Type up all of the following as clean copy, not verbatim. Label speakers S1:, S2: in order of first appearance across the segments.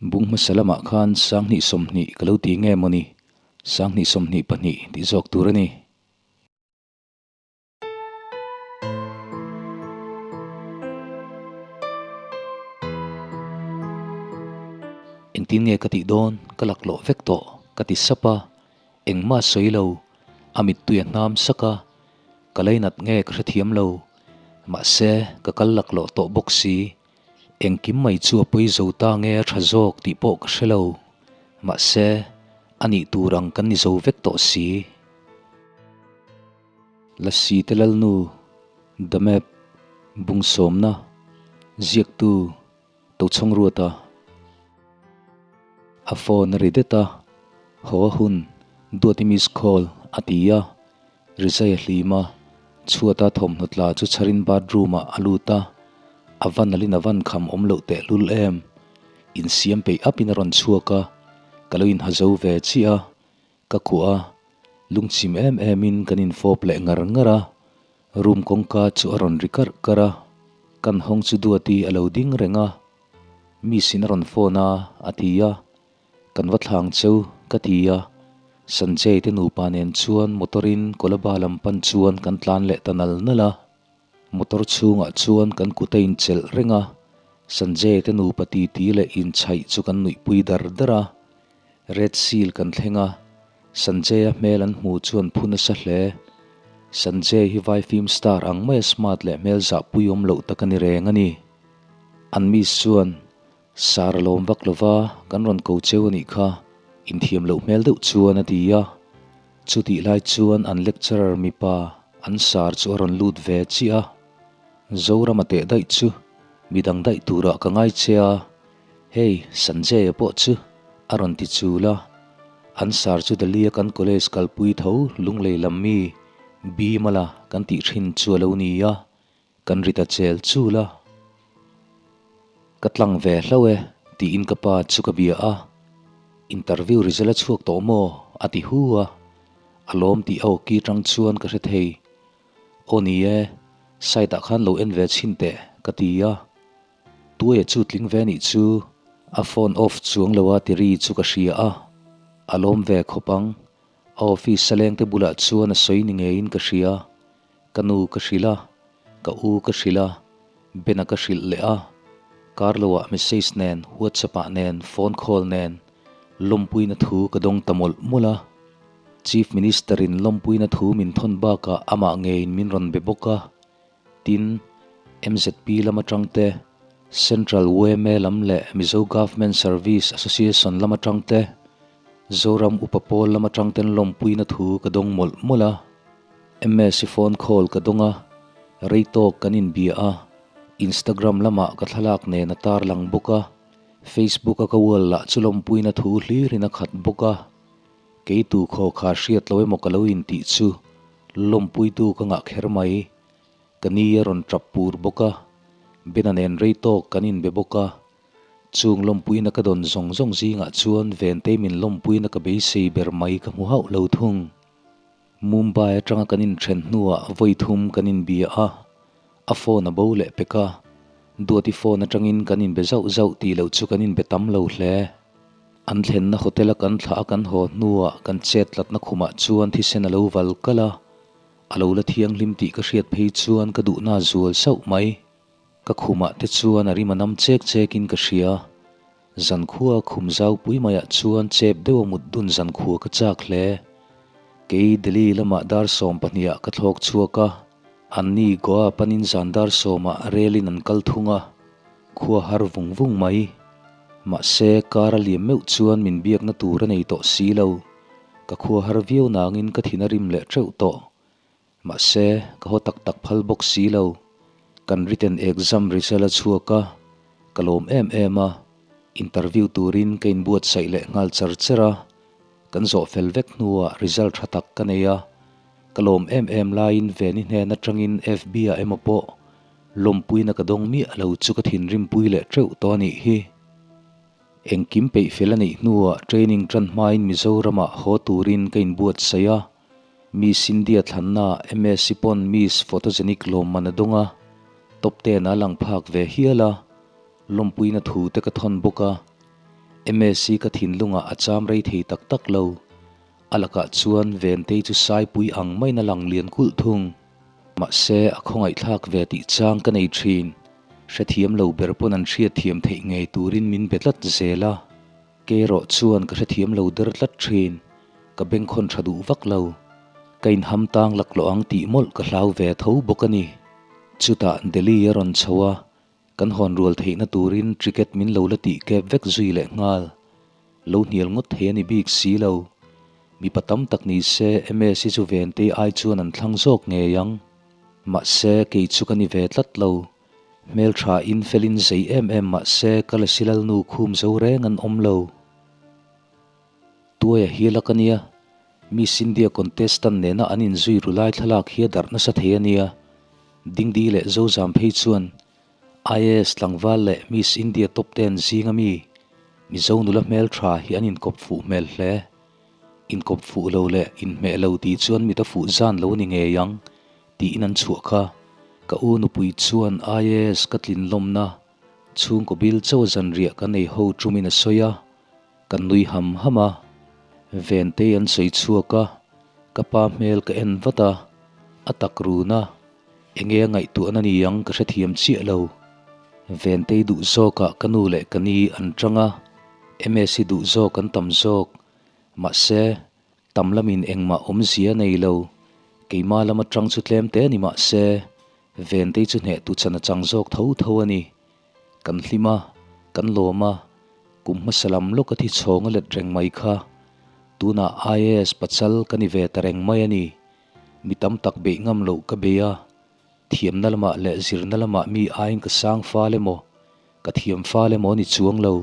S1: Bung hmasa lamah khan 2020 ka lo ti nge mawni, 2022 tih zawk tur a ni. Engtin nge ka tih dawn ka laklawh vek tawh ka ti sap a, engmah sawi lo, a mittui a hnam sak a, ka lainat nge ka hrethiam lo, mahse ka kal laklawh tawh bawk si, engkim mai chu a pawi zo ta nge a tha zawk tih pawh ka hre lo, mahse a nih tur ang kan ni zo vek tawh si. Lasi te lalnu, The Map, Bungsawmna, Ziaktu, Tochhawng Ruata. A phone a ri det a, Haw a hun, Duati miss call, a ti a. Rizai a hlim a, chhuata thawmhnaw tla chu chharin bathroom ah a lut a, a van alin a van kham awm loh tehlul em. Insiam peih apin a rawn chhuak a, ka lo inha zo ve chiah a. Ka khuh a, lungchim em emin kan infawp leh ngar ngar a, room kawngka chu a rawn ri karh karh a, kan hawng chu Duati a lo ding reng a, Miss in a rawn phone a, a ti a, kan va thlang cheu ka ti a, Sanjay te nupa nen chuan motor in Kolaba lam pan chuan kan tlan leh ta nal nal a, motor chhungah chuan kan kut a inchelh reng a, Sanjay te nupa titi leh inchhaih chu kan nuihpui dar dar a. Red Seal kan thleng a, Sanjay-a hmel an hmuh chuan phu nasa hle. Sanjay hi vai film star ang maia smart leh hmel zahpui awm loh tak a ni reng a ni. An miss chuan, Sar a lawm vak lova, kan rawn ko cheu a nih kha, inthiam loh hmel deuh chuan a ti a. Chutih lai chuan an lecturer mipa an sar chu a rawn lut ve chiah a. Zorama teh daih chu midang daih turah ka ngai che a. Hei, Sanjay-a pawh chu a rawn ti chul a, an sar chu Delhi-a kan college kalpui tho lunglei lam mi Bimala kan tih thin chu a lo ni a, kan ri ta chel chul a. Ka tlang ve hlauh e tiin ka pa chu ka bia a, interview result a chhuak tawh maw? a ti hu a, a lawm tih a awki tang chuan ka hre thei. Aw ni e, site ah khan lo en ve chhin teh ka ti a. Tuaia chu tling ve nih chu a phone off chuang lo a tiri chu ka hria a, a lawm ve khawp ang. A office saleng te bulah chuan a sawi ni ngeiin ka hria. Ka nu ka hrilh a, ka u ka hrilh a, Bena ka hrilh leh a. Kar lo ah message nen, whatsapp ah nen, phone call nen lawmpuina thu ka dawng ta mawlh mawlh a. Chief Minister in lawmpuina thu min thawn bakah amah ngeiin min rawn be bawk a. Tin, MZP lam atang te, Central yma lam leh Mizo Government Service Association lam atang te, Zoram Upa Pawl lam atang ten lawmpuina thu ka dawng mawlh mawlh a. MSc phone call ka dawng a, rei tawk kan inbia a, Instagram lamah ka thlalak nen a tarlang bawk a, Facebook a ka wall lah chu lawmpuina thu hlirin a khat bawk a. Kei tu khaw kha hriat lo emaw ka lo intih chu lawmpuitu ka ngah kher mai. Ka ni a rawn tap pur bawk a, Bena nen rei tawk kan inbe bawk a. Chung lawmpuina ka dawn zawng zawng zingah chuan Ventei min lawmpuina ka beisei ber mai ka hmu hauh lo thung. Mumbai atanga kan inthen hnuah vawi thum kan inbia a, a phone a bo leh pek a. Duati phone atangin kan inbe zauh zauh tih loh chu kan inbe tam lo hle. An thlenna hotel a kan thlah a kan haw hnuah kan chet tlatna khumah chuan thisen a lo val kalh a, a lo la thianghlim tih ka hriat phei chuan ka duhna zual sauh mai. Ka khumah te chuan a rim a nam chek chekin ka hria. Zankhua khum zau pui maiah chuan chep deuh a mut dun zankhua ka chak hle. Kei Delhi lamah dar 12 ah ka thlawk chhuak a, anni Goa panin zan dar 10 ah relin an kal thung a. Khua har vung vung mai. Mahse, kar a liam meuh chuan min biakna tur a nei tawh si lo. Ka khua har viau nangin ka thin a rim leh teuh tawh. Mahse, ka haw tak tak phal bawk si lo. Kan written exam result a chhuak a, ka lawm em em a. Interview turin ka inbuatsaih leh nghal char char a. Kan zawh fel vek hnuah result tha tak ka nei a. Ka lawm em em laiin Veni hnen atangin FB ah emaw pawh Lawmpuina ka dawng miah lo chu ka thinrimpui leh teuh tawh a nih hi. Engkim peih fel a neih hnuah training tan hmain Mizoramah haw turin ka inbuatsaih a, Miss India thlannaah MSc pawn Miss Photogenic lawmman a dawng a, top ten a lang phak ve hial a, lawmpuina thu te ka thawn bawk a. Msi ka thinlungah a cham rei thei tak tak lo. A lakah chuan Ventei chu Saipui ang maiin a lang lian kulh thung. Mahse, a khawngaihthlak ve tih chang ka nei thin. Hrethiam lo ber pawn an hriatthiam theih ngei turin min be tlat zel a. Kei erawh chuan ka hrethiam lo der tlat thin. Ka bengkhawn tha duh vak lo. Ka inham tang laklawh ang tih mawlh ka hlau ve tho bawk a ni. Chutah Delhi a rawn chho a, Kan hawn rual theihna turin ticket min lo la tih kep vek zui leh nghal. Lo hnial ngawt thei a ni bik si lo. Mipa tam tak ni se MS hi chu Ventei ai chuan an thlang zawk ngei ang. Mahse kei chu ka ni ve tlat lo. Hmeltha in felin zei em em mahse ka la silalnu khum zo reng an awm lo. Tuaia hi lak a nia. Miss India contestant nena an inzui ru lai thlalak hi a darh nasa thei a nia. Dingdi leh Zozam phei chuan IAS tlangval leh Miss India top ten zinga mi Mizo nula hmeltha hi an inkawp fuh hmel hle. Inkawp fuh lo leh inhmeh lo tih chuan mit a fuh zan lo ni ngei ang tiin an chhuah kha. Ka u nupui chuan IAS ka tlin lawmna chhungkaw bil chaw zanriah kan ei ho tumin a sawi a. Kan nui ham ham a, Ventei an sawi chhuak a, ka pa hmel ka en vat a, a tak run a, enge a ngaihtuahna ni ang ka hrethiam chiah lo. Ventei duh zawkah ka nu leh ka ni an tang a, Msi duh zawk an tam zawk, mahse, tam lamin engmah awmzia a nei lo, keimah lam atang chu tlem te ni mahse, Ventei chu hneh tu chan a chang zawk tho tho a ni. Kan hlim a, kan lawm a, kum hmasa lam lawk a thi chhawng a let reng mai kha. Tunah IAS pachal ka ni ve ta reng mai a ni. Mi tam tak beih ngam loh ka bei a, thiamna lamah leh zirna lamah mi aiin ka sang fal emaw, ka thiam fal emaw a ni chuang lo.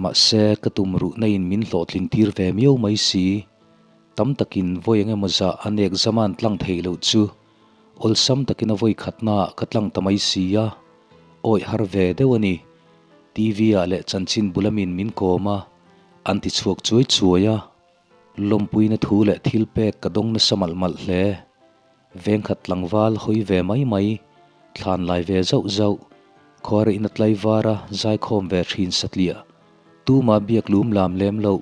S1: Mahse, ka tum ruhna in min hlawhtlin tir ve miau mai si. Tam takin vawi eng emaw zah an exam a an tlang theih loh chu Awlsam takin a vawi khatnaah ka tlang ta mai si a, awih har ve deuh a ni. TV ah leh chanchin bul amin min kawm a, an ti chhuak chuai chuai a. Lawmpuina thu leh thil pek ka dawng nasa malh malh hle. Vengkhat tlangval hawi ve mai mai, thlan lai ve zauh zauh, khuarihna tlaivar a zaikhawm ve thin satliah. Tuma biak lum lam lem loh,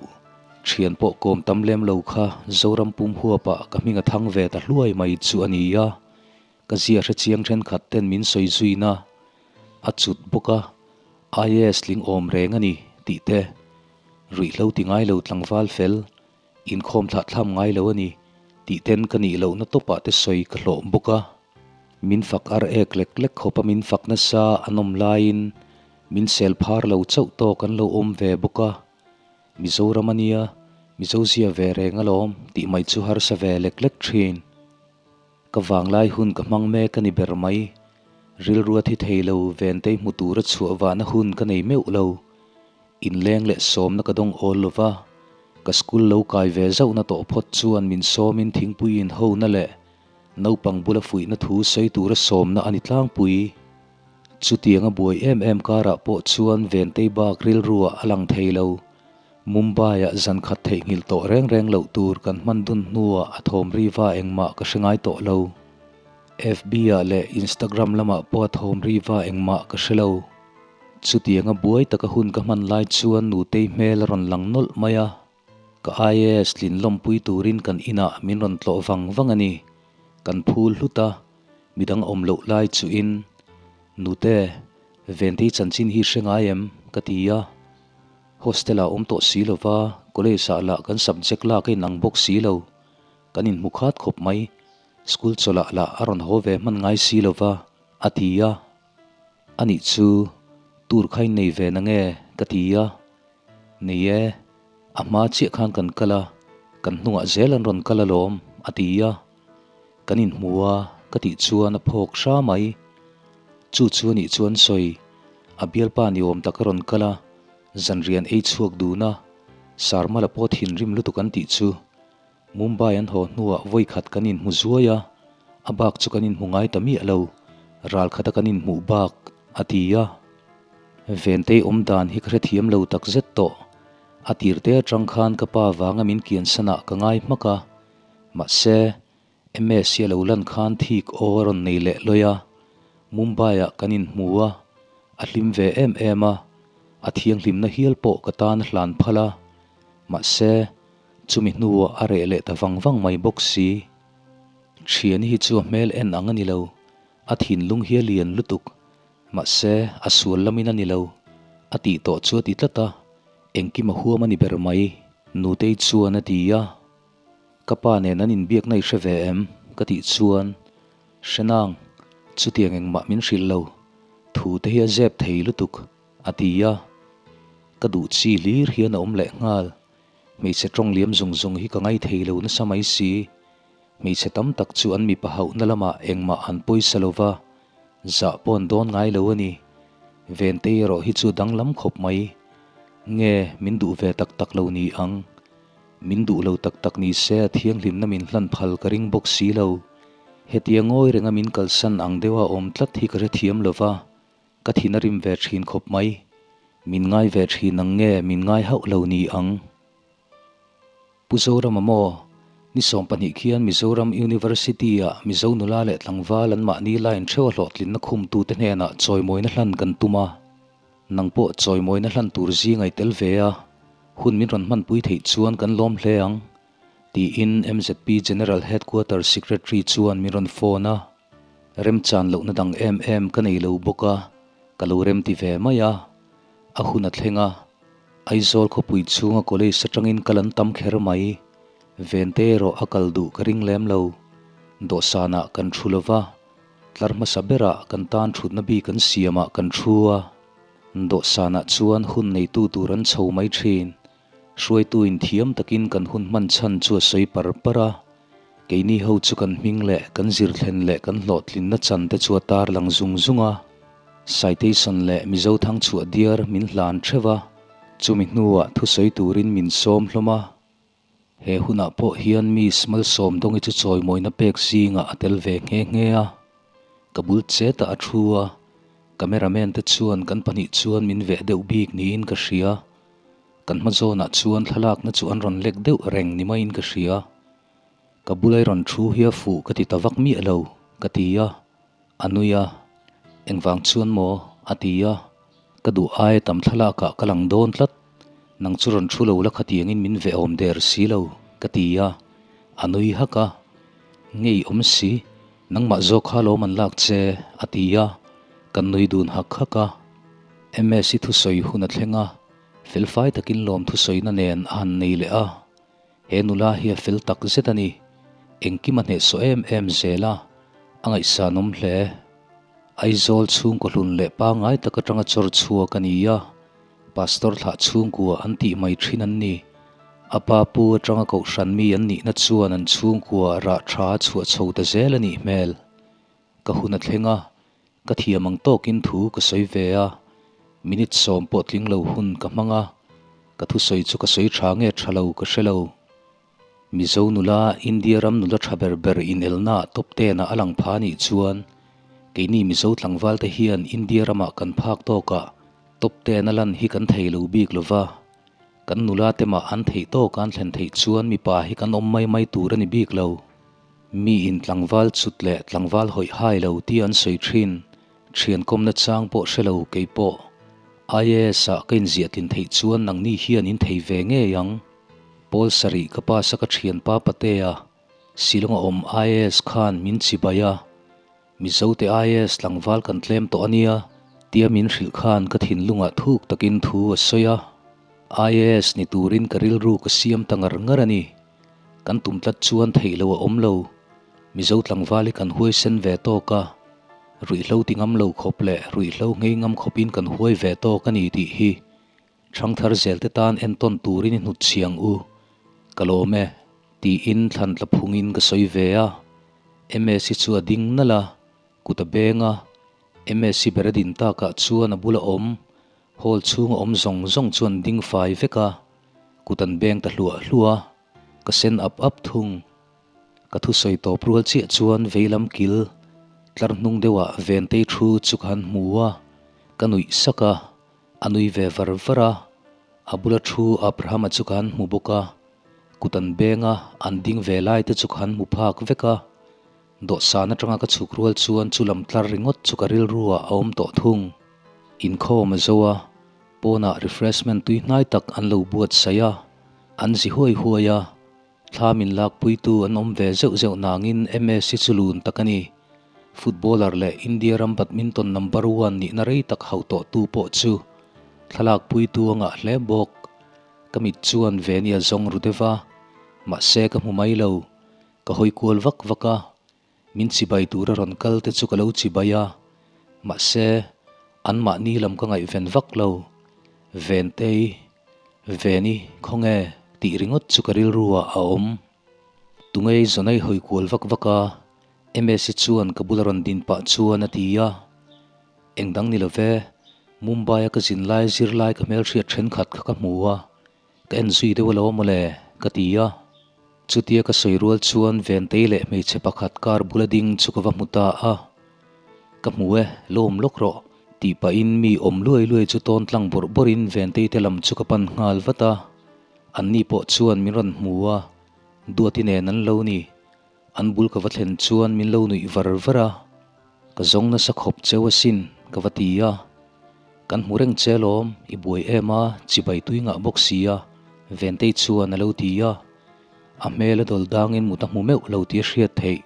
S1: thian pawh kawm tam lem lo kha Zoram pum huapah ka hming a thang ve ta hluai mai chu a ni a, ka zia hre chiang thenkhat ten min sawi zuina a cut bawk a, IAS tling awm reng a ni tih te, ruihhlo ti ngai lo tlangval fel, inkhawm thlah thlam ngai lo a ni tih ten ka nih lohna tawpah te sawi ka hlawh bawk a. Min fak ar ek lek lek khawp a min fak nasa an awm laiin min sel phar lo chauh tawk an lo awm ve bawk a. Mizoram a nia, Mizo zia ve reng alawm tih mai chu harsa ve lek lek thin. Ka vanglai hun ka hmang mek a ni ber mai. Rilru a thi thei lo, Ventei hmu tura chhuah vahna hun ka nei meuh lo. Inleng leh sawmna ka dawng awl lo va, ka school lo kai ve zauhna tawh phawt chuan min sawmin thingpui inhona leh Naupang bula fuihna thu sawi tura sawmna a ni tlangpui. Chutiang a buai em em karah pawh chuan Ventei bak rilruah a lang thei lo. Mumbai-ah zan khat theihnghilh tawh reng reng loh tur kan hman dun hnuah a thawm riva engmah ka hre ngai tawh lo. FB-ah leh Instagram lamah pawh a thawm riva engmah ka hre lo. Chutiang a buai taka hun ka hman lai chuan Nutei hmel a rawn lang nawlh mai a. Ka IAS tlin lawmpui turin kan inah min rawn tlawh vang vang a ni. Kan phul hlut a, midang awm loh lai chuhin, Nute, Ventei chanchin hi hre ngai em? ka ti a. Hostel-ah awm tawh si lo va, college-ah lah kan subject lak a inang bawk si lo. Kan inhmu khat khawp mai. School chawlhah lah a rawn haw ve hman ngai si lo va, a ti a. Anih chu, tur kha in nei ve na nge? ka ti a. Nei e, a hma chiah khan kan kal a, kan hnungah zel an rawn kal alawm, a ti a. Kan inhmu a, ka tih chuan a phawk hra mai. Chu chu anih chuan sawi, a bialpa ni awm tak a rawn kal a, zanrian ei chhuak dun a, Sarmala pawh thinrim lutuk an tih chu. Mumbai an haw hnuah vawi khat kan inhmu zuai a, a bak chu kan inhmu ngai ta miah lo, ral khata kan inhmuh bak, a ti a. Ventei awm dan hi ka hrethiam lo tak zet tawh. A tirte atang khan ka pa vanga min kiansanah ka ngai hmak a, mahse, MS hi a lo lan khan thik aw a rawn nei leh lawi a, Mumbai-ah kan inhmu a, a hlim ve em em a. A thianghlimna hial pawh ka tan a hlan phal a, mahse, chumi hnuah a reh leh ta vang vang mai bawk si. Thiani hi chu a hmel en ang a ni lo, a thinlung hi a lian lutuk, mahse, a sual lamin a ni lo, a tih tawh chu a ti tlat a, engkim a huam a ni ber mai, Nutei chuan a ti a. Ka pa nen an inbiakna i hre ve em? ka tih chuan, Hre nang, chutiang engmah min hrilh lo, thu te hi a zep thei lutuk, a ti a. Ka duh chi hlir hian a awm leh nghal. Hmeichhe tawng liam zung zung hi ka ngai thei lo nasa mai si. Hmeichhe tam tak chu an mipa hauhna lamah engmah an pawisa lo va, zah pawh an dawn ngai lo a ni. Ventei erawh hi chu danglam khawp mai. Nge min duh ve tak tak lo ni ang? Min duh lo tak tak ni se a thianghlimna min hlan phal ka ring bawk si lo. Hetia ngawi renga min kalsan ang deuha awm tlat hi ka hrethiam lo va, ka thin a rim ve thin khawp mai. Min ngai ve thin ang nge min ngai hauh lo ni ang? Pu Zorama maw? Ni 20 khian Mizoram University-ah Mizo nula leh tlangval an mahni line theuha hlawhtlinna khumtute hnenah chawimawina hlan kan tum a. Nang pawh chawimawina hlan tur zing ai tel ve a, hun min rawn hmanpui theih chuan kan lawm hle ang, tiin MZP General Headquarters Secretary chuan min rawn phone a. Remchan lohna dang em em ka nei lo bawk a, ka lo remti ve mai a. A hun a thleng a, Aizawl khawpui chhunga college atangin kal an tam kher mai. Vente erawh a kal duh ka ring lem lo. Dawhsanah kan thu lo va. Tlar hmasa berah kan tan thutna bik an siamah kan thu a, dawhsanah chuan hun neitu tur an chho mai thin. Hruaitu inthiam takin kan hun hman chhan chu a sawi par par a, keini ho chu kan hming leh kan zirthlen leh kan hlawhtlinna chan te chu a tarlang zung zung a. Citation leh Mizo thangchhuah diar min hlan theuh a, chumi hnuah thusawi turin min sawm hlawm a. He hunah pawh hian Miss Malsawmdawngi chu chawimawina pek zingah a tel ve nghe nghe a, ka bul chetah a thu a, cameraman te chuan kan pahnih chuan min veh deuh bik niin ka hria. Kan hma zawnah chuan thlalakna chu an rawn lek deuh reng ni maiin ka hria. Ka bulai rawn thu hi a fuh ka ti ta vak miah lo, ka ti a. A nui a, Engvang chuan maw? a ti a, Ka duh aia tam thlalakah ka lang dawn tlat, nang chu rawn thu lo la khatiangin min ve awm der si lo, ka ti a, a nui hak a, Ngei awm si, nangmah zawk kha lawm an lak che, a ti a, kan nui dun hak hak a. MS-i thusawi hun a thleng a, felfai takin lawm thusawina nen a han nei leh a. He nula hi a fel tak zet a ni. Engkim a hnehsawh em em zel a, a ngaihsanawm hle. Aizawl chhungkaw hlun leh pangngai tak atanga chawr chhuak a ni a, Pastor thlah chhungkua an tih mai thin an ni. A pa pu atanga kohhran mi an nihna chuan an chhungkua rah tha a chhuah chho ta zel a nih hmel. Ka hun a thleng a, ka thiam ang tawkin thu ka sawi ve a, minute 10 pawh tling lo hun ka hmang a, ka thusawi chu ka sawi tha nge tha lo ka hre lo. Mizo nula India ram nula tha ber ber inelnaah top ten ah a lang pha nih chuan keini Mizo tlangval te hian India ramah kan phak tawkah top ten a lan hi kan thei lo bik lo va, kan nula te mah an theih tawk an thlen theih chuan mipa hi kan awm mai mai tur a ni bik lo. Mi in tlangval chut leh tlangval hawih hai lo tih an sawi thin. Thian kawmna chang pawh hre lo kei pawh. IAS ah ka inziah tlin theih chuan nangni hian in thei ve ngei ang. Pawl sarih ka pass a ka thianpa Patea, Shillong a awm IAS khan min chibai a. Mizote IAS tlangval kan tlem tawh a nia tia min hrilh khan ka thinlungah thuk takin thu a sawi a. IAS ni turin ka rilru ka siam ta ngar ngar a ni. Kan tum tlat chuan theih lo a awm lo. Mizo tlangval hi kan huaisen ve tawk a, ruihhlo ti ngam lo khawp leh ruihhlo nghei ngam khawpin kan huai ve tawk a ni tih hi Thangthar zelte tan entawn turin i hnut chhiang u, ka lawm e, tiin thlan tla phungin ka sawi ve a. Msi chu a ding nalh a, kut a beng a. Msi ber a din takah chuan a bula awm, hall chhunga awm zawng zawng chu an ding fai vek a, kut an beng ta hluah hluah a, ka sen ap ap thung. Ka thusawi tawp rual chiah chuan veilam kil tlar hnung deuhah Ventei thu chu ka han hmu a, ka nuih sak a. A nui ve var var a, a bula thu Abraham-a chu ka han hmu bawk a, kut an beng a, an ding ve lai te chu ka han hmu phak vek a. Dawhsan atanga ka chhuk rual chuan chu lam tlar ringawt chu ka rilru ah a awm tawh thung. Inkhawm a zo a, Pawnah refreshment tui hnai tak an lo buatsaih a, an zi huai huai a. Thla min lakpuitu an awm ve zeuh zeuh nangin MS hi chu lun tak a ni. Footballer leh India ram badminton number one nihna rei tak hauh tawhtu pawh chu thlalakpuitu a ngah hle bawk. Ka mit chuan Venia zawng ru deuh a, mahse ka hmu mai lo. Ka hawi kual vak vak a, min chibai tura rawn kal te chu ka lo chibai a, mahse anmahni lam ka ngaihven vak lo. Ventei. Veni, khawnge? tih ringawt chu ka rilru ah a awm. Tungei zawnei hawi kual vak vak a, Msi chuan ka bula rawn din pah chuan a ti a. Eng dang ni lo ve, Mumbai a ka zin lai zirlai ka hmelhriat thenkhat kha ka hmu a, ka en zui deuh alo mawle, ka ti a. Chutia ka sawi rual chuan Ventei leh hmeichhe pakhat car bula ding chu ka va hmu ta a. Ka hmu e, lo awm lawk rawh, tih pahin mi awm luai luai chu tawn tlang bawrh bawrhin Ventei te lam chu ka pan nghal vat a. Anni pawh chuan min rawn hmu a, Duati nen an lo ni. An bul ka va thlen chuan min lo nuih var var a, Ka zawng nasa khawp cheu asin, ka va ti a. Kan hmu reng che alawm, i buai em a, chibai tui ngah bawk si a, Ventei chuan a lo ti a. A hmel a dawl dangin mut a hmu meuh lo tih a hriat theih.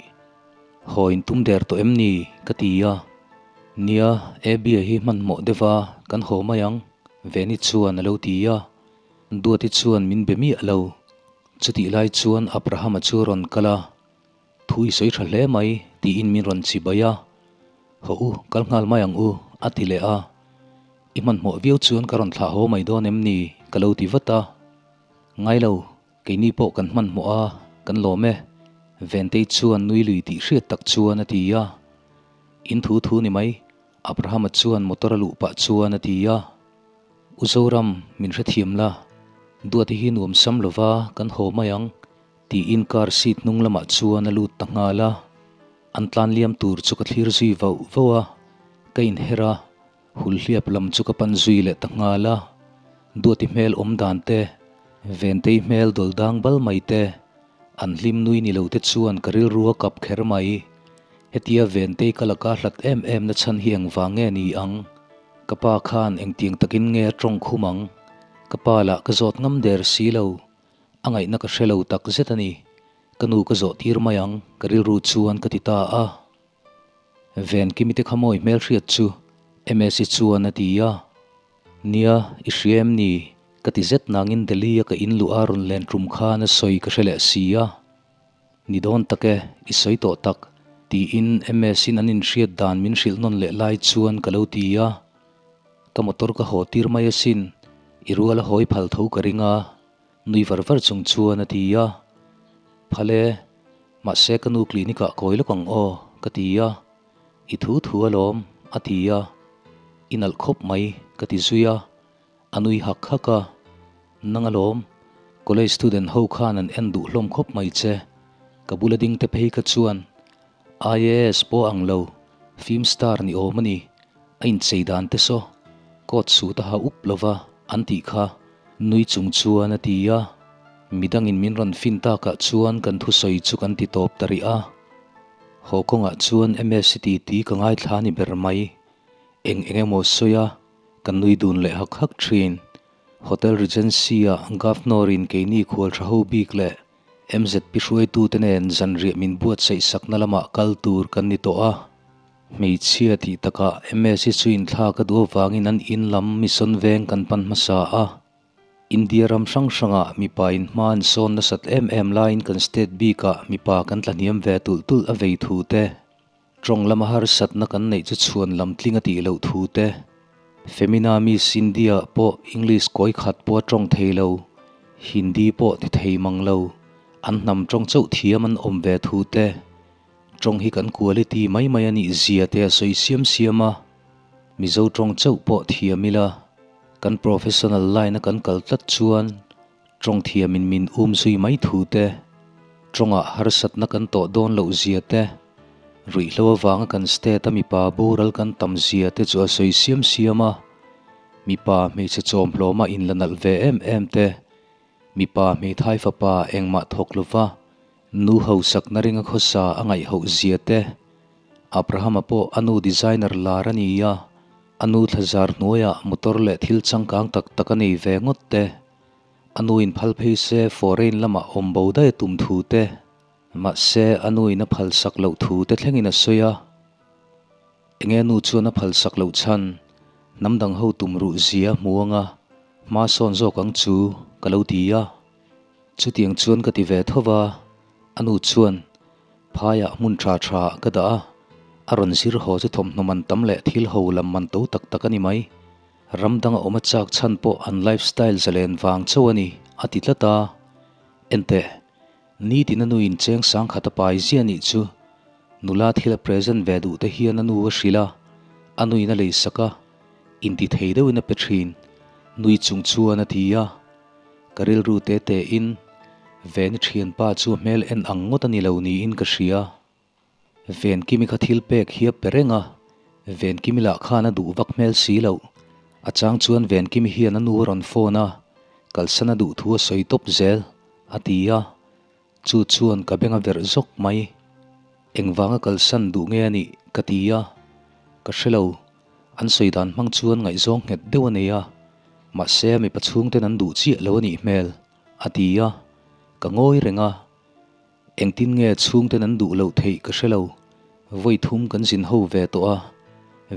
S1: Haw in tum der tawh em ni? ka ti a. Nia, Abby-a hi hmanhmawh deuh a, kan haw mai ang, Veni chuan a lo ti a. Duati chuan min be miah lo. Chutih lai chuan Abraham-a chu a rawn kal a, Thu i sawi tha hle mai, tiin min rawn chibai a. Haw u, kal nghal mai ang u, a ti leh a. I hmanhmawh viau chuan ka rawn thlah haw mai dawn em ni? ka lo ti vat a. Ngai lo, keini pawh kan hmanhmawh a, kan lawm e, Ventei chuan nui lui tih hriat tak chuan a ti a. In thu thu ni mai, Abraham-a chuan motor a luh pah chuan a ti a. U Zoram, min hrethiam la, Duati hi nuam sam lova kan haw mai ang, tiin car seat hnung lamah chuan a lut ta nghal a. An tlan liam tur chu ka thlir zui vauh vauh a, ka inher a, Hulhliap lam chu ka pan zui leh ta nghal a, Duati hmel awm dan te, Ventei hmel dawl dang bal mai te, an hlim nui ni lo te chuan ka rilru a kap kher mai. Hetia Ventei ka laka hlat em em na chhan hi engvang nge ni ang? Ka pa khan engtiang takin nge a tawng khum ang? Ka pa lah ka zawt ngam der si lo, a ngaihna ka hre lo tak zet a ni. Ka nu ka zawh tir mai ang, ka rilru chuan ka ti ta a. Venkimi te kha mawi hmelhriat chu Msi chuan a ti a. Nia, i hria em ni? Ka ti zet nangin Delhi a ka in luh a rawn len tum khan a sawi ka hre leh si a. Ni dawn tak e, i sawi tawh tak, tiin Msi'n an inhriat dan min hrilh nawn leh lai chuan ka lo ti a. Ka motor ka haw tir mai asin, i rual a hawi phal tho ka ring a, nui var var chung chuan a ti a. Phal e. Mahse ka nu clinic ah kawi lawk ang aw, ka ti a. I thu thu alawm, a ti a. I nalh khawp mai, ka ti zui a. A nui hak hak a. Nang alawm, college student ho khan an en duh hlawm khawp mai che. Ka bula ding te phei kha chuan IAS pawh ang lo, film star ni awm a ni. A inchei dan te saw, coat suit a ha up lova an tih kha. Nui chung chuan a ti a, midangin min rawn fin takah chuan kan thusawi chu kan ti tawp ta rih a. Haw kawngah chuan MS ti ti ka ngaithla ni ber mai. Eng eng emaw sawi a, kan nui dun leh hak hak thin. Hotel Regency-ah Governor-in keini khual tha ho bik leh MZP hruaitute nen zanriah min buatsaih sakna lamah kal tur kan ni tawh a. Hmeichhia tih takah MS hi chu inthlak a duh avangin an in lam mission veng kan pan hmasa a. India ram hrang hrangah mipa in hma an sawn nasat em em laiin kan state bikah mipa kan tla hniam ve tulh tulh a vei thu te, tawng lama harsatna kan neih chu chhuan lam tling a tih loh thu te, Femina Miss India pawh English kawi khat pawh a tawng thei lo, Hindi pawh ti thei mang lo, an hnam tawng chauh thiam an awm ve thu te. Tawng hi kan quality mai mai a nih zia te a sawi siam siam a, Mizo tawng chauh pawh thiam ila, kan professional line a kan kal tlat chuan tawng thiamin min um zui mai thu te, tawngah harsatna kan tawh dawn loh zia te, ruihhlo avanga kan state a mipa boral kan tam zia te chu a sawi siam siam a, mipa hmeichhe chawmhlawma inla nalh ve em em te, mipa hmeithai fapa engmah thawk lova, Nu hausakna ringa khawsa a ngaihhoh zia te, Abraham-a pawh a nu designer lar a ni a. A nu thlazar hnuaiah motor leh thil changkang tak tak a nei ve ngawt te, a nuin phal phei se foreign lamah awm bo daih a tum thu te, mahse a nuin a phal sak loh thu te thlengin a sawi a. Enge nu chuan a phal sak loh chhan, hnam dang ho tum ruh zia hmu anga hma sawn zawk ang chu ka lo ti a. Chutiang chuan ka ti ve tho va, a nu chuan phaiah hmun tha tha ka dah a, a rawn zir haw chu thawmhnaw man tam leh thil ho lam man to tak tak a ni mai. Ram danga awm a chak chhan pawh an life style zalen vang chauh a ni, a ti tlat a. Enteh, nitin a nuin cheng sangkhat a pai ziah nih chu nula thil a present ve duh te hian a nu a hrilh a, a nuin a leisak a, inti thei deuhin a pe thin, nui chung chuan a ti a. Ka rilru te te in, Veni thianpa chu a hmel en ang ngawt a ni lo niin ka hria. Venkimi kha thil pek hi a pe reng a, Venkimi lah khan a duh vak hmel si loh. A chang chuan Venkimi hian a nu a rawn phone a, kalsan a duh thu a sawi tawp zel, a ti a. Chu chuan ka beng a verh zawk mai. Engvanga kalsan duh nge a nih? ka ti a. Ka hre lo. An sawi dan hmang chuan ngaihzawng nghet deuh a nei a, mahse mipa chhungten an duh chiah lo a nih hmel, a ti a. Ka ngawi reng a. Engtin nge chhungten an duh loh theih ka hre lo. Vawi thum kan zin ho ve tawh a,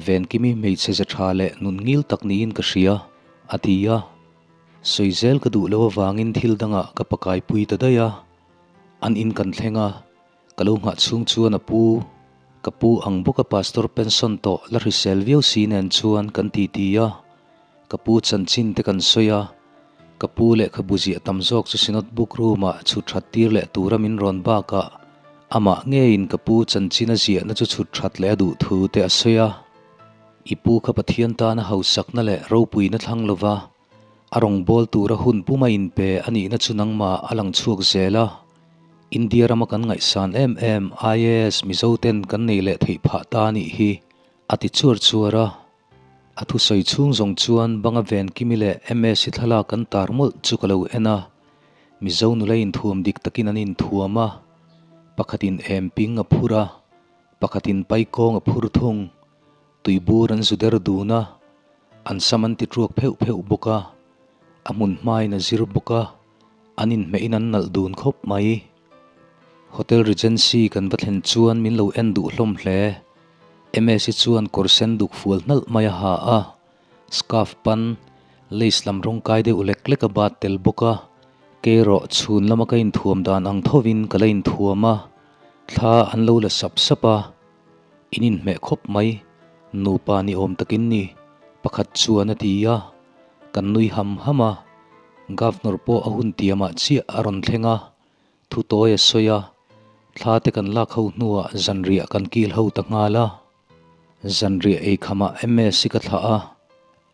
S1: Venkimi hmeichhe ze tha leh nun ngil tak niin ka hria, a ti a. Sawi zel ka duh loh avangin thil dangah ka pakaipui ta daih a. An in kan thleng a, ka lo nghah chhung chuan a pu, ka pu ang bawka pastor pension tawh la hrisel viau si nen chuan kan titi a. Ka pu chanchin te kan sawi a, ka pu lehkhabu ziah tam zawk chu Synod Book Room-ah chhut that tir leh tura min rawn bakah amah ngeiin ka pu chanchin a ziahna chu chhut that leh a duh thu te a sawi a. I pu kha Pathian tana hausakna leh ropuina thlang lova a rawngbâwl tura hun puma inpe a nihna chu nangmah a lang chhuak zel a. India rama kan ngaihsan em em IAS Mizoten kan nei leh theih phah ta a nih hi, a ti chuar chuar a. A thusawi chhung zawng chuan banga Venkimi leh MS-i thlalak an tar mawlh chu ka lo en a, Mizo nula inthuam dik takin an inthuam a, pakhatin em ping a phur a, pakhatin paikawng a phur thung, tuibur an zu der dun a, an sam an ti tuak pheuh pheuh bawk a, a hmun hmain a zir bawk a, an inhmehin an nalh dun khawp mai. Hotel Regency kan va thlen chuan min lo en duh hlawm hle. Msi chuan kawr sen duk fual hnalh mai a ha a, scarf pan, lace lam rawng kai deuh lek lek a bat tel bawk a, keirawh chhun lama ka inthuam dan ang thovin ka la inthuam a, thla an lo la sap sap a, in inhmeh khawp mai, nupa ni awm takin ni, pakhat chuan a ti a, kan nui ham ham a, Governor pawh a hun tiamah chiah a rawn thleng a, Thu tawi a sawi a, thla te kan lak ho hnuah zanriah kan kil ho ta nghal a. Zanriah ei khamah MS hi ka thlah a,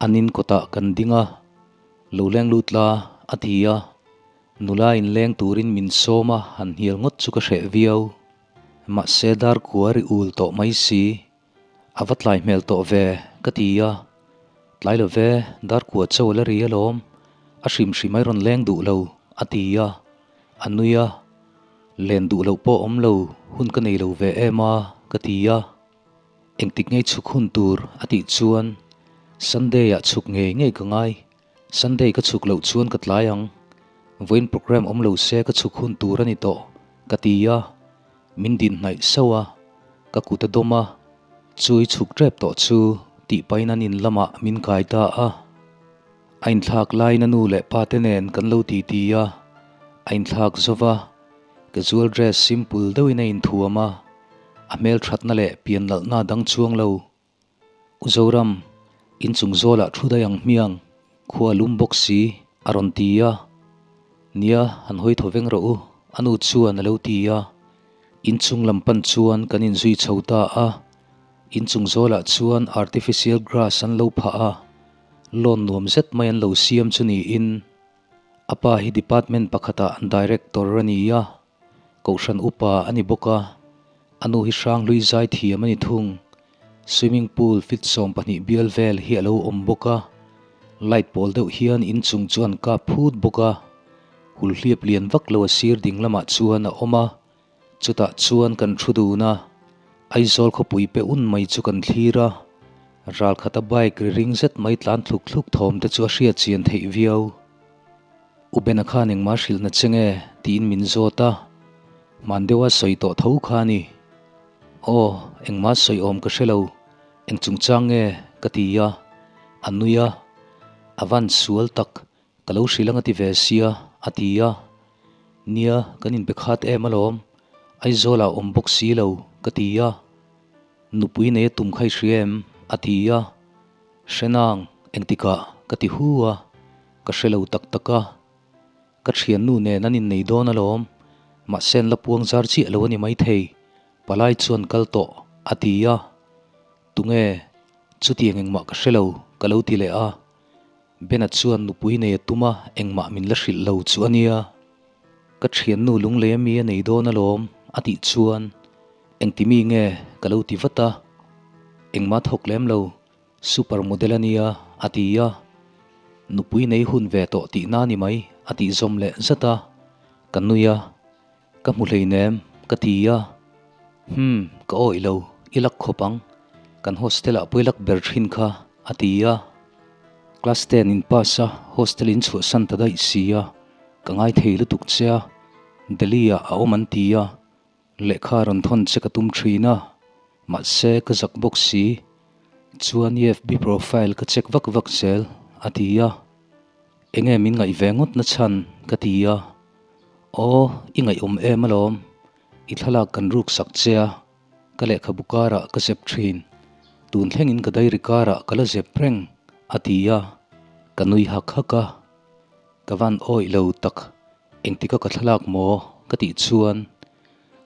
S1: an in kawtah kan ding a, Lo leng lut la, a ti a. Nula in leng turin min sawm a, han hnial ngawt chu ka hreh viau. Mahse dar kua ri ul tawh mai si. A va tlai hmel tawh ve, ka ti a. Tlai lo ve, dar kua chauh a la ri alawm, a hrim hrim ai rawn leng duh lo, a ti a. A nui a, Len duh loh pawh awm lo, hun ka nei lo ve em a, ka ti a. Engtik ngei chhuk hun tur a tih chuan Sunday ah chhuk ngei ngei ka ngai. Sunday ka chhuk loh chuan ka tlai ang. Vawiin programme awm lo se ka chhuk hun tur a ni tawh, ka ti a. Min din hnaih sauh a, ka kut a dawm a, chu i chhuk tep tawh chu tih pahin an in lamah min kai ta a. A inthlak laiin a nu leh pa te nen kan lo titi a, a inthlak zo va, casual dress simple deuhin a inthuam a, a hmelthatna leh piannalhna a dang chuang lo. U Zoram, inchung zawlah thu daih ang hmiang, khua a lum bawk si, a rawn ti a. Nia, han hawi thaw veng rawh u, a nu chuan a lo ti a. Inchung lam pan chuan kan inzui chho ta a. Inchung zawlah chuan artificial grass an lo phah a, lawn nuam zet mai an lo siam chu niin a pa hi department pakhatah director a ni a, kohhran upa a ni bawk a, a nu hi hranghlui zai thiam a ni thung. Swimming pool feet 12 bial vel hi a lo awm bawk a, light pawl deuh hian inchung chu an kap phut bawk a, hulhliap lian vak lo a sir ding lamah chuan a awm a. Chutah chuan kan thu dun a, Aizawl khawpui pe un mai chu kan thlir a. Ralkhata bike ri ring zet mai tlan thluk thluk thawm te chu a hriat chian theih viau. U Bena khan engmah hrilhna che nge tiin min zawt a, hman deuha sawi tawh tho kha a ni. Aw, engmah sawi awm ka hre lo, eng chungchang nge ka ti a, a nui a, a van sual tak, ka lo hrilh anga ti ve sia, a ti a. Nia, kan inbe khat em alawm, Aizawlah awm bawk si lo, ka ti a. Nupui nei a tum kha i hria em? a ti a. Hre nang, engtikah? ka ti hu a, ka hre lo tak tak a. Ka thiannu nen an innei dawn alawm, mahse an la puang zar chiah lo a ni maithei, palai chuan kal tawh, a ti a. Tunge? Chutiang engmah ka hre lo, ka lo ti leh a. Bena chuan nupui nei a tum a, engmah min la hrilh lo chu a nia. Ka thiannu lunglei ami a nei dawn alawm, a tih chuan engti mi nge ka lo ti vat a. Engmah thawk lem lo, super model a nia, a ti a. Nupui nei hun ve tawh tihna a ni mai, a tih zawm leh zat a. Ka nui a, Ka hmu hleinem, ka ti a. Hum, ka awih lo, i lak khawp ang. Kan hostel-ah pawh i lak ber thin kha, a ti a. Class ten in pass a, hostel in chhuahsan ta daih si a, ka ngai thei lutuk che a, Delhi-ah a awm an ti a, lehkha rawn thawn che ka tum thin a, mahse ka zak bawk si. Chuan i FB profile ka check vak vak zel, a ti a. Enge min ngaih ve ngawt na chhan? ka ti a. Aw, i ngaihawm em alawm, i thlalak kan ruk sak che a, ka lehkhabu karah ka zep thin, tun thlengin ka diary karah ka la zep reng, a ti a, ka nui hak hak a. Ka van awih lo tak, engtika ka thlalak maw? ka tih chuan,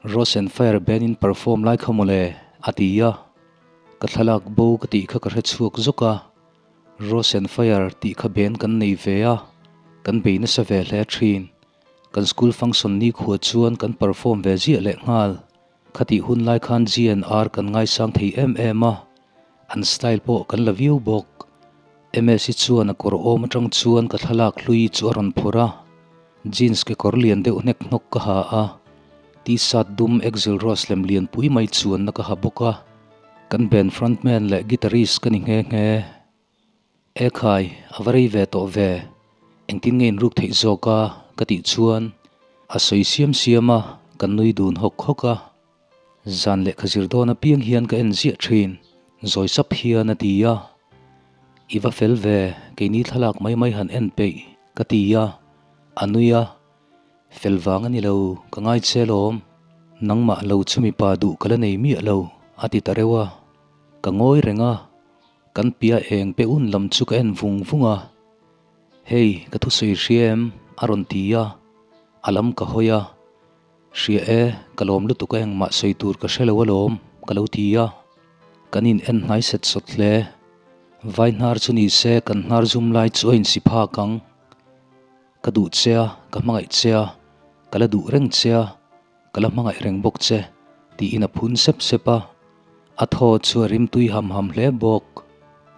S1: Rose and Fire band in perform lai kha mawle, a ti a, ka thlalak bo ka tih kha ka hre chhuak zawk a. Rose and Fire tih kha band kan nei ve a, kan bei nasa ve hle thin. Kan school function nikhua chuan kan perform ve ziah leh nghal. Khatih hun lai khan GNR kan ngaisang thei em em a, an style pawh kan la viau bawk. Msi chuan a kawr awm atang chuan ka thlalak hlui chu a rawn phawrh a, jeans kekawr lian deuh hnek hnawk ka ha a, t-shirt dum Axl Rose lem lianpui mai chuanna ka ha bawk a. Kan band frontman leh guitarist ka ni nghe nghe. E khai, a va rei ve tawh ve, engtin nge inruk theih zawk a? ka tih chuan a sawi siam siam a, kan nui dun hawk hawk a. Zan lehkha zir dawn apiang hian ka en ziah thin, zawi sap hian a ti a. I va fel ve, keini thlalak mai mai han en peih, ka ti a, a nui a. Fel vang a ni lo, ka ngai che alawm. Nangmah lo chu mipa duh ka la nei miah lo, a ti ta reuh a. Ka ngawi reng a, kan pia eng pe un lam chu ka en vung vung a. Hei, ka thusawi hria em? a rawn ti a, a lam ka hawi a. Hria e, ka lawm lutuk a engmah sawi tur ka hre lo alawm, ka lo ti a. Kan in en hnai set sawt hle. Vai hnar chu ni se kan hnar zum lai chu a insi phak ang. Ka duh che a, ka hmangaih che a, ka la duh reng che a, ka la hmangaih reng bawk che, tiin a phun sep sep a. A thaw chu a rimtui ham ham hle bawk.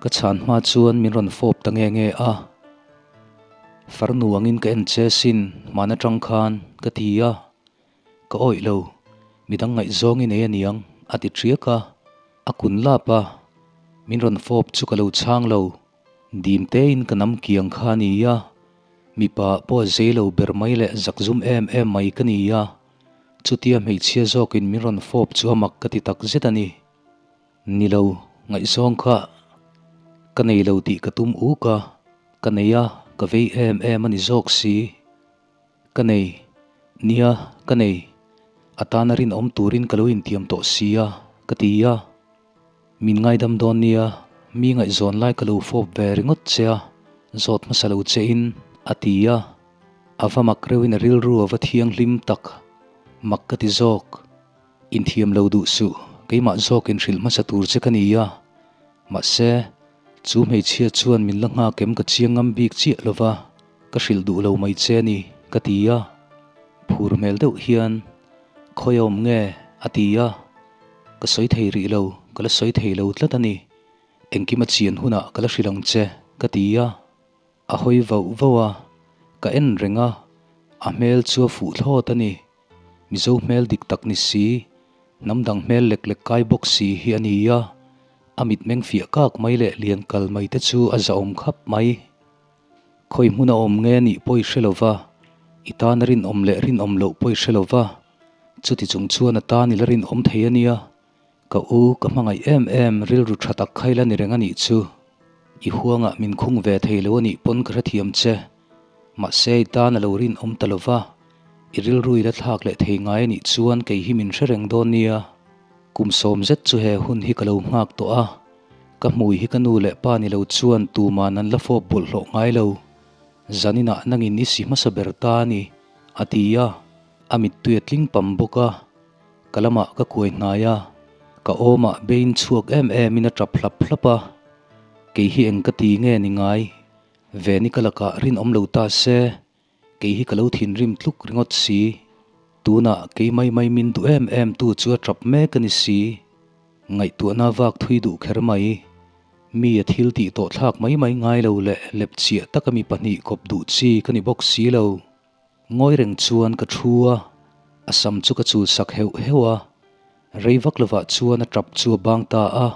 S1: Ka chhan hma chuan min rawn fawp ta nge nge a. Farnu angin ka en che sin, hman atang khan, ka ti a. Ka awih lo, midang ngaihzawng i nei aniang, a ti ṭiak a. A kun lap a, min rawn fawp chu ka lo chhang lo. Dim tein ka nam kiang kha a ni a, mipa pawh zei lo ber mai leh zak zum em em mai ka ni a, chutia hmeichhia zawkin min rawn fawp chu a mak ka ti tak zet a ni. Ni lo, ngaihzawng kha ka nei lo tih ka tum uk a, ka nei a, ka vei em em a ni zawk si. Ka nei, nia, ka nei, a tana rinawm turin ka lo intiam tawh si a, ka ti a. Min ngaidam dawn nia, mi ngaihzawn lai ka lo fawp ve ringawt che a, zawt hmasa lo che in, a ti a. A va mak reuhin a rilru a va thianghlim tak, mak ka ti zawk. Inthiam lo duh suh, keimah zawkin hrilh hmasa tur che ka ni a. Mahse, chu hmeichhia chuan min la nghak em ka chiang ngam bik chiah lo va, ka hrilh duh lo mai che a ni, ka ti a. Phur hmel deuh hian, Khawi a awm nge? a ti a. Ka sawi thei rih lo, ka la sawi thei lo tlat a ni. Engkim a chian hunah ka la hrilh ang che, ka ti a. A hawi vauh vauh a, ka en reng a, a hmel chu a fuh thlawt a ni. Mizo hmel dik tak ni si, hnam dang hmel lek lek kai bawk si hi a ni a. A mitmeng fiah kak mai leh lian kal mai te chu a zahawm khap mai. Khawi hmun a awm nge nih pawh i hre lo va, i tan a rinawm leh rinawm loh pawh i hre lo va, chuti chung chuan a tan i la rinawm thei a nia. Ka u, ka hmangaih em em, rilru tha tak kha i la ni reng a nih chu. I huangah min khung ve thei lo a nih pawn ka hrethiam che. Mahse i tan a lo rinawm ta lo va, i rilru i la thlak leh thei ngai a nih chuan kei hi min hre reng dawn nia. Kum sawm zet chu he hun hi ka lo nghak tawh a, ka hmui hi ka nu leh pa ni lo chuan tuman an la fawp bawlhhlawh ngai lo. Zaninah nangin i si hmasa ber ta a ni, a ti a, a mittui a tling pam bawk a. Ka lamah ka kuai hnai a, ka awmah bein chhuak em emin a tap hlap hlap a, kei hi eng ka ti nge ni ngai? Veni ka lakah rinawm lo ta se, Kei hi ka lo thinrim tluk ringawt si. Tunah kei mai mai min duh em em tu chu a tap mek a ni si. Ngaihtuahna vak thui duh kher mai. Mi a thil tih tawh thlak mai mai ngai lo leh lepchiah taka mi pahnih kawp duh chi ka ni bawk si lo. Ngawi reng chuan ka thu a, a sam chu ka chul sak heuh heuh a. Rei vak lovah chuan a tap chu a bang ta a.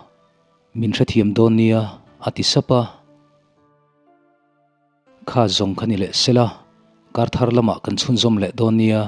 S1: Min hrethiam dawn nia, a ti sap a. Kha zawng kha ni leh sela, kar thar lamah kan chhunzawm leh dawn nia.